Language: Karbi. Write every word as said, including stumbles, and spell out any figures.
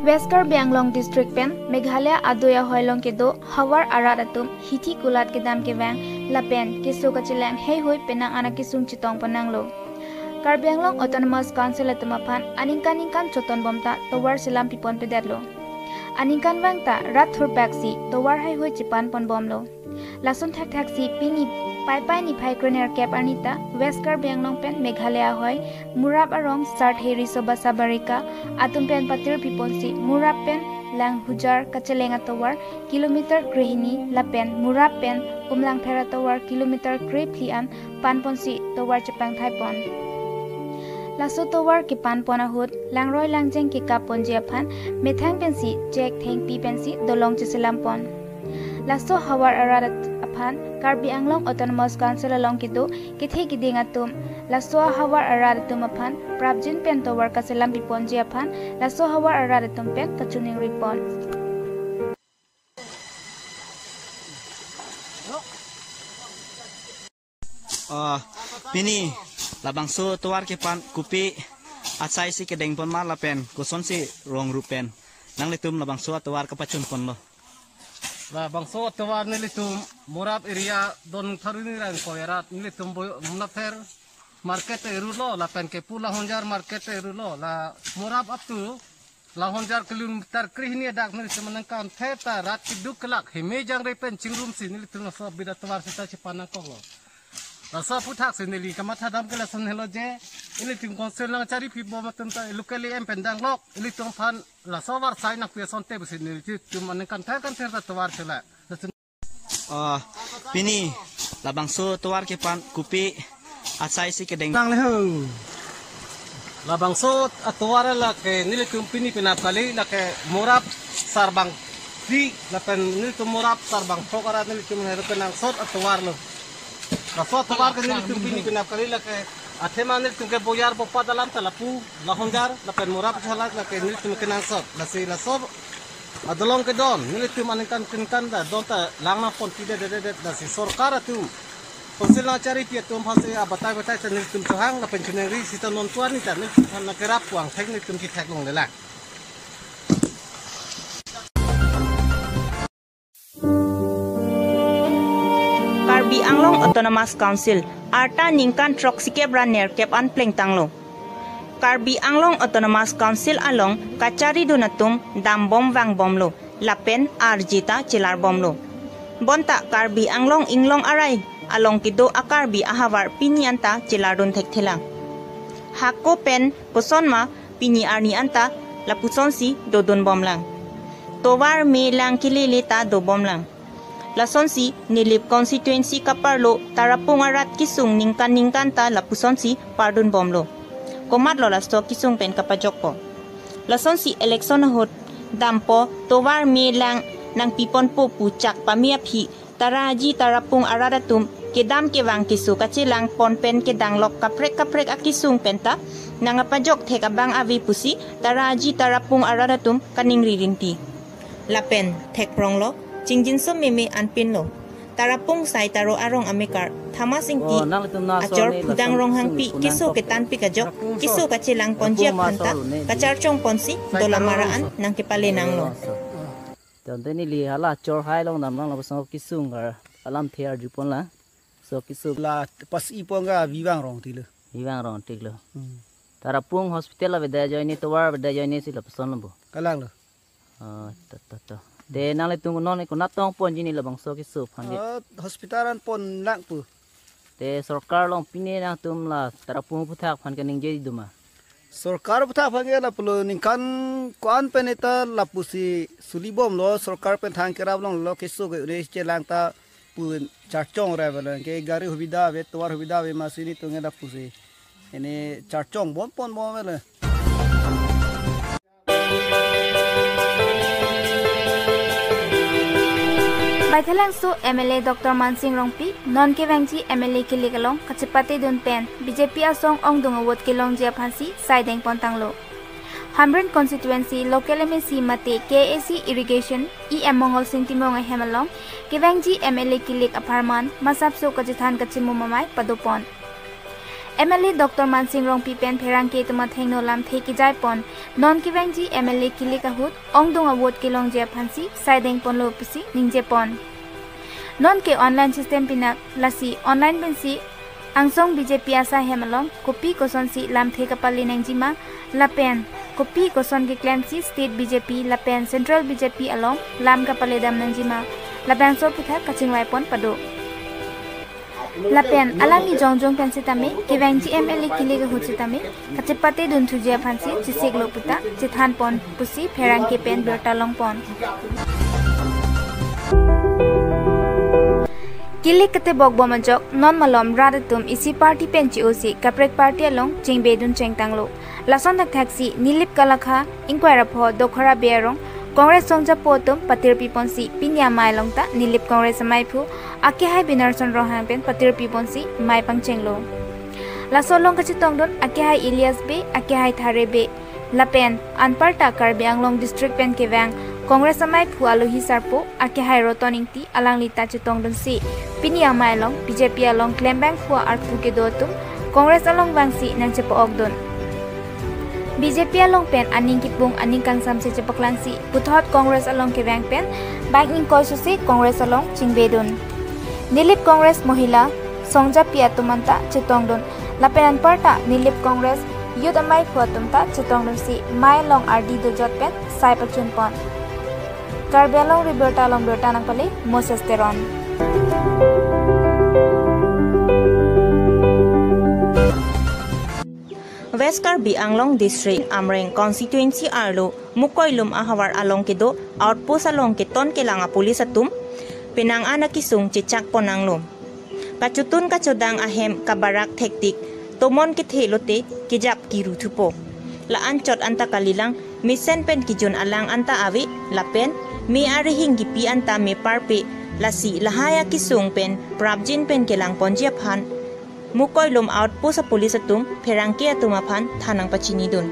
West Karbi Anglong District pen Meghalaya adoi ahoi along kedo havar arat atum hithi kulat kedam kevang lapen keso kachelang heihui penang an akesung chetong pon nanglo. Karbi Anglong Autonomous Council atum aphan aningkan ningkan choton bom ta tovar selam pipon pedetlo. Aningkanvang ta rat thurpaksi tovar heihui chepan pon bomlo. Lason thakthaksi pini Paipai niphai krenerkep arni ta West Karbi Anglong pen Meghalaya ahoi Morap arong Sarthe Riso Basabarika atum pen patir piponsi Morap pen Langhujar kacheleng atovar kilometer krehini lapen Morap pen Umlangpher atovar kilometer krephli an panponsi tovar chepangthai pon. Laso tovar kepan pon ahut langroi langjeng kekap ponji aphan methang pensi chek thengpi pensi dolong cheselam pon. Laso havar arat at- aphan Karbi Anglong Autonomous Council along kedo kethe keding atum laso havar arat atum aphan prapjin pen tovar kaselam piponji aphan laso havar arat atum pen kachiningri pon. Ah, pini labangso tovar kepan kopi achaisi kedeng pon ma lapen kosonsi rong rup pen nanglitum labangso atovar kapachun ponlo? Labangso atovar nelitum Morap area don tharuni rang koyarat nelitum bo Umlangpher market te rulo lapen kepu Lahonjar market te rulo la Morap up to Lahonjar kilometer krehini adak nelitum aningkan theta rat keduk kelak heme jangre pen chingrumsi nelitum laso bida tovar seta chepan nangkoklo. Laso aphuthaksi neli kamatha dam ke lason helo je, ilitum council nangchari phi bom atum ta local E M pen danglok, ilitum aphan laso varsai nangpi asonte pusi nelitum aningkan ther kan ther ta tovar chela. Ah, pini labangso tovar kepan kopi achaisi kedeng. Tang leheng. Labangso atovar lake nelitum pini penap kali lake Morap sarbang di lapen nelitum Morap sarbang thok arat nelitum hero kenangsot atovar lo. Laso atovar ke nelitum pini penap kali lake athema nelitum ke boyar bopat alam ta lapu Lahonjar lapen Morap jalat lake nelitum kenangsot. Lasi laso adolong kedon nelitum aningkan aningkan ta don ta lang nangpon pidededet lasi sorkar atum council nangchari pi atum aphansi abatai batai ta nelitum chohang lapen chiningri sita non tuan ni ta nelitum aphan nangkerap puang thek nelitum kethek longlelang. Karbi Anglong Autonomous Council arta ningkan throksikep ra nerkep an plengtanglo. Karbi Anglong Autonomous Council along kacharidun atum dambom vangbomlo lapen arjita chelar bomlo. Bonta Karbi Anglong inglong arai along kedo a-Karbi ahavar pini anta chelardun thekthelang. Hako pen kosonma pini arni anta lapusonsi dodun bomlang. Tovar me lang kelele ta dobomlang. Lasonsi Nilip constituency kaparlo Tarapung arat kesung ningkan ningkan ta lapusonsi pardun bomlo. Komatlo laso kesung pen kapajokpo. Lasonsi election ahut dampo tovar me lang nangpiponpo pu chak pame aphi Taraji Tarapung arat atum kedam kevang keso kachelang pon pen kedanglok kaprek kaprek akesung penta nangkapajok thek abang ave pusi Taraji Tarapung arat atum kaningri rinti. Lapen thekronglo, chingjinso meme anpinlo. Tarapung Saitaro arong amekar Thomas Ingti, oh, nang itum na achor soni Phudang lason Ronghangpi sung keso ikunang ketanpi kajok, Tarapung keso so. Kachelang ponji Tarapung ma aphanta, so lo ne. Kacharchong ponsi, Saitaro dolamara an so. Nangkepale nanglo. Oh, so. Tangte neli hala chorhai long damlang lapuson kesung kar alamthe arjupon la. So keso. La pas ipon ga Vivang Rongti lo. Vivang Rongti lo. Hmm. Tarapung hospital la beda joine tovar beda joine si lapuson lo bo. Kalang lo. Oh, to, to, to. Te nanglitum non konat tong ponji ne labangso keso aphan ke. Oh, hospital an pon lang pu. Te sorkar along pine nangtum la Tarapung aphuthak aphan kaningje doma. Sorkar aphuthak aphan ke lapulo ningkan ko-an pen eta lapusi suli bomlo sorkar pen thang kerap longlo keso ke-un-e chelang ta pu charchong ra bela ke gari hubida ave tovar hubida ave masi netum ke lapusi. Ene charchong bom pon bom bela. Baithalangso M L A Doctor Mansing Rongpi non kevangji M L A kilik along kachepatedun pen B J P asong ongdung a-vote kelongji aphansi saideng pontanglo. Hamren constituency local M A C mate K A A C irrigation E M Mongol Sing Timung ahem along kevangji M L A kilik apharman masapso kachethan kachimum amei padopon. M L A Doctor Mansing Rongpi pen pherangke atum athengno lamthe kejai pon, non kevangji M L A kilik ahut ongdung a-vote kelongji aphansi saideng ponlo pusi ningje pon. Non ke online system pinak, lasi online pensi angsong B J P asai hem along kopi kosonsi lamthe kapale nangjima, lapen kopi koson keklemsi state B J P lapen central B J P along lam kapale dam nangjima, labangso aputhak kachingvai pon pado. Lapen alangli jongjong pen sitame kevangji M L A kilik ahut sitame kachepate dunthuji aphansi chesiklo puta chethan pon pusi pherangke pen birta long pon. Kilik ketebok bom ajok non malom rat atum isi party pen che-osi kaprek party along chingbe dun chengtanglo. Lason thakthaksi Nilip Kalakha ingkoi ra pho Dokhara Bey arong Congress songjapo atum patirpi ponsi pini amei along ta Nilip Congress amaiphu akehai Binarson Ronghang pen patirpi ponsi mei pangchenglo. Laso along kachetongdun akehai Elias Bey, akehai Thare Bey, lapen anparta Karbi Anglong district pen kevang Congress amaiphu alohi sarpo akehai Roton Ingti alangli ta chetongdunsi pini amei along B J P along klembangphu arpu kedo atum Congress along vangsi nangchepa-okdun. B J P along pen aning kipung aning kangsamse chepaklangsi puthot Congress along kevang pen bang ingkoi sose Congress along chingbedun. Nilip Congress Mohila songjapi atum anta chetongdun, lapen anparta Nilip Congress Youth amaiphu atum ta chetongdunsi mei along ardi dojot pen sai pachun pon. Karbi Anglong Ri Birta along birta nangpale Moses Teron. West Karbi Anglong District Amreng Constituency arlo Mukoilum ahavar along kedo outpost along keton kelang a-police atum penang an akesung chechak ponnanglo. Kachotun kachodang ahem kabarak thektik, tomon kethe lote kejap kiru thupo. La-anchot anta kalilang, mesen pen kijun alang anta ave, lapen me arihing kipi anta me parpe, lasi lahai akesung pen prapjin pen kelang ponji aphan Mukoilum outpost a-police atum pherangke atum aphan than nangpachinidun.